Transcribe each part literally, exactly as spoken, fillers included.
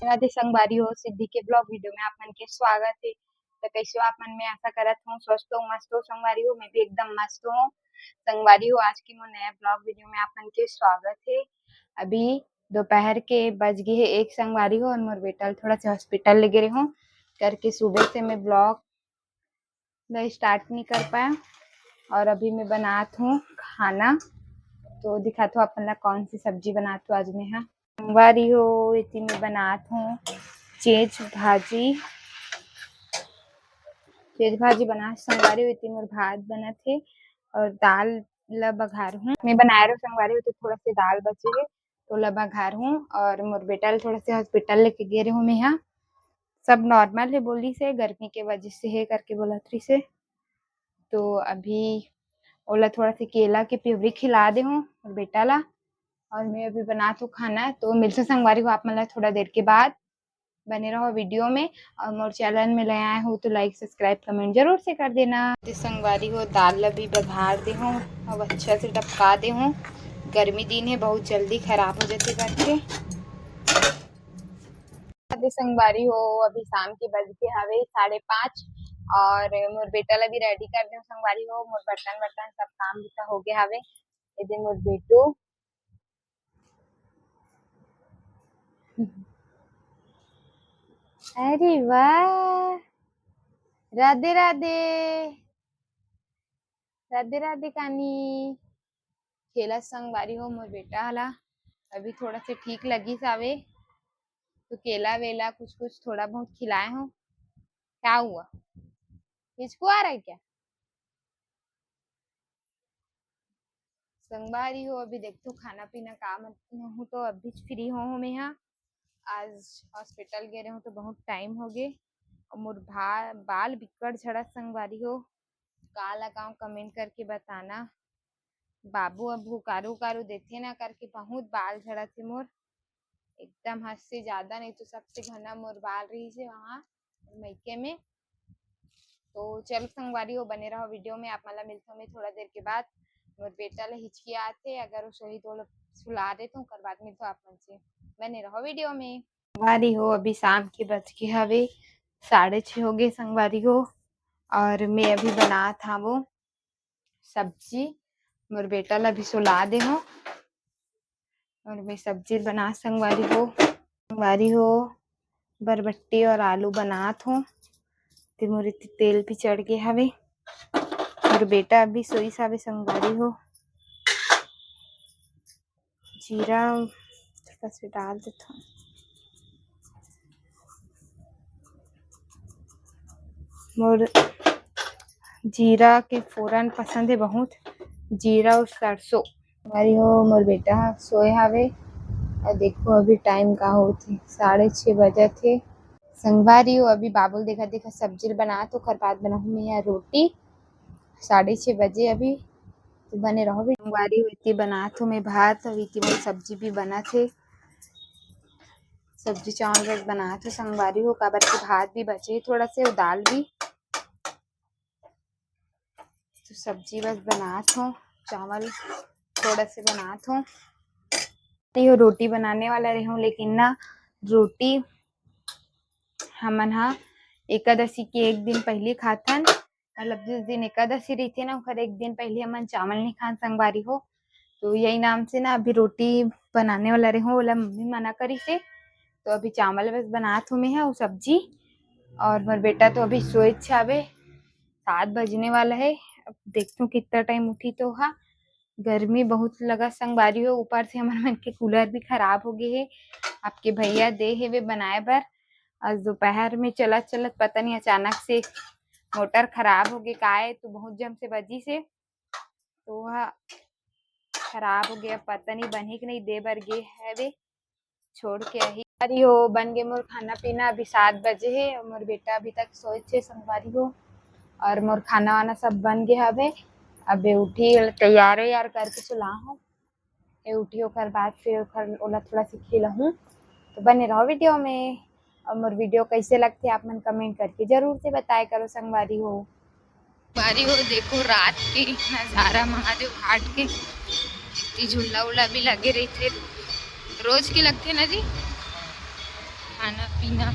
राधे संगवारी हो, सिद्धि के vlog video में आप मन के स्वागत हे। तो कैसे हो आप मन? मैं आशा करत हूँ स्वस्थ हो, मस्त हो संगवारी हो। मैं भी एकदम मस्त हूँ संगवारी हो। आज की मोर नया vlog video में आप मन के स्वागत हे। अभी दोपहर के बज गए हे एक संगवारी हो, और मोर बेटा ल थोड़ा से hospital ले गे रहे हूँ करके सुबह से मैं vlog ला start नहीं कर पाया। और अभी मैं बनात हूँ खाना, तो दिखात हूँ अपन ला कौन सी सब्जी बनात हूँ आज मैं हा। संगवारी हो, एती मैं बनात हूँ चेच भाजी। चेच भाजी बना संगवारी हो, एती मोर भात बनत हे और दाल ला बघार हूँ। मैं बनाए रहो संगवारी हो, तो थोड़ा से दाल बचे हे, तो ला बघार हूँ। और मोर बेटा ल थोड़ा से hospital लेके गे रहे हूँ मैं हा। सब normal हे बोलिस हे, गर्मी के वजह से हे करके बोलत रहिस हे। तो अभी ओला थोड़ा से केला के प्यूरी खिला दे हूँ मोर बेटा ला। और मैं अभी बनात हूँ खाना, तो मिलथों संगवारी हो आप मन ला थोड़ा देर के बाद। बने रहो video में, और मोर channel में नया आए हो तो like, subscribe, comment जरूर से कर देना। तो संगवारी हो, दाल ला भी बघार दे हूँ, अब अच्छा से डबका दे हूँ। गर्मी दिन हे, बहुत जल्दी खराब हो जाथे करके। अरे संगवारी हो, अभी शाम के बज के हवे साढ़े पाँच, और मोर बेटा ला भी ready कर दे हूँ संगवारी हो। मोर बर्तन बर्तन सब काम बुता हो गया हवे। एदे मोर बेटू, अरे वाह, राधे राधे, राधे राधे कानी। खेला संगवारी हो मोर बेटा ला, अभी थोड़ा से ठीक लगिस हवे, तो केला वेला कुछ कुछ थोड़ा बहुत खिलाए हूँ। क्या हुआ, हिचको आ रहा है क्या? संगवारी हो, अभी देखथों खाना पीना का मन हूँ, तो अभी free हो हूँ मैं हा। आज hospital गे रहे हूँ तो बहुत time हो गए। और मोर भा-, बाल बिक्कट झड़त संगवारी हो, का लगाऊं comment करके बताना। बाबू अब हुकारू हुकारू देथे ना करके बहुत बाल झड़त हे मोर, एकदम हद से ज्यादा, नहीं तो सबसे घना मोर बाल रहिस हे वहाँ मइके में। तो चल संगवारी हो, बने रहो video में, आप मन ला मिलथों मैं थोड़ा देर के बाद। मोर बेटा ला हिचकी आथे, अगर वो सोही तो ओला सुला देथों, ओकर बाद मिलथों आप मन से। बने रहो video में। संगवारी हो, अभी शाम के बज के हवे साढ़े छः हो गए संगवारी हो, और मैं अभी बनात हवों सब्जी। मोर बेटा ला भी सुला दे हूँ और मैं सब्जी बना संगवारी हो। संगवारी हो, बरबट्टी और आलू बनात हूँ। ते मोर इति तेल भी चढ़ गए हवे। मोर बेटा अभी सोइस हवे संगवारी हो। जीरा थोड़ा से डाल देथों। मोर जीरा के फोरन पसंद हे बहुत, जीरा और सरसों। संगवारी हो, मोर बेटा ह सोए हावे। और देखो अभी time का होत हे, साढ़े छः बजत हे। संगवारी हो, अभी बाबू ल देखा देखा सब्जी ल बनात, ओकर बाद बनाहूँ मैं यहाँ रोटी। साढ़े छः बजे अभी, तो बने रहो भी। संगवारी हो, इति बनात हूँ मैं भात, अभी इति मोर सब्जी भी बनत हे। सब्जी चावल बस बनात हूँ संगवारी हो, काबर के भात भी बचे हे थोड़ा से, और दाल भी। तो सब्जी बस बनात हूँ, चावल थोड़ा से बनात हूँ। यो रोटी बनाने वाला रहे हूँ, लेकिन ना रोटी हमन हा एकादशी के एक दिन पहले खाथन, मतलब जिस दिन एकादशी रहिथे ना, ओकर एक दिन पहले हमन चावल नहीं खान संगवारी हो। तो यही नाम से ना अभी रोटी बनाने वाला रहे हूँ, ओला मम्मी मना करिस हे, तो अभी चावल बस बनात हूँ मैं हा, अउ सब्जी। और मोर बेटा तो अभी सोए हावे, सात बजने वाला है, अब देखथों कितना time उठी तो हा। गर्मी बहुत लगा संगवारी हो, ऊपर से हमर मन के cooler भी खराब हो गए हे, आपके भैया दे हेवे बनाए बर। आज दोपहर में चलत चलत पता नहीं अचानक से मोटर खराब हो गए काय, तो बहुत जम से बजिस हे, तो वह खराब हो गया, पता नहीं बनही कि नहीं, दे बर गे हवे, छोड़ के आही। अरे हो, बन गए मोर खाना पीना, अभी सात बजे हे, मोर बेटा अभी तक सोए हे संगवारी हो, और मोर खाना वाना सब बन गए हवे। अबे उठी, तैयार वैयार करके सुला हूँ। ए उठी, ओकर बाद फिर ओकर, ओला थोड़ा से खिलाहूँ। तो बने रहो video में, और मोर video कैसे लगथे आप मन comment करके जरूर से बताए करो संगवारी हो। संगवारी हो, देखो रात के नजारा महादेव घाट के, इतनी झूला उला भी लगे रहिथे, रोज के लगथे ना जी। खाना पीना,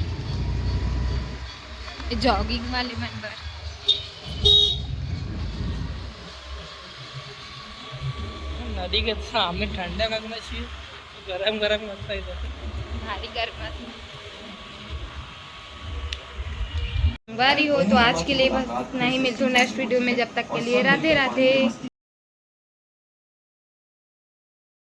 जॉगिंग वाले मन बर। नदी के सामने ठंडा लगना चाहिए, गरम गरम लगता है इधर। भारी गर्म है। संगवारी हो, तो आज के लिए बस इतना ही। मिलते हैं नेक्स्ट वीडियो में, जब तक के लिए राधे राधे।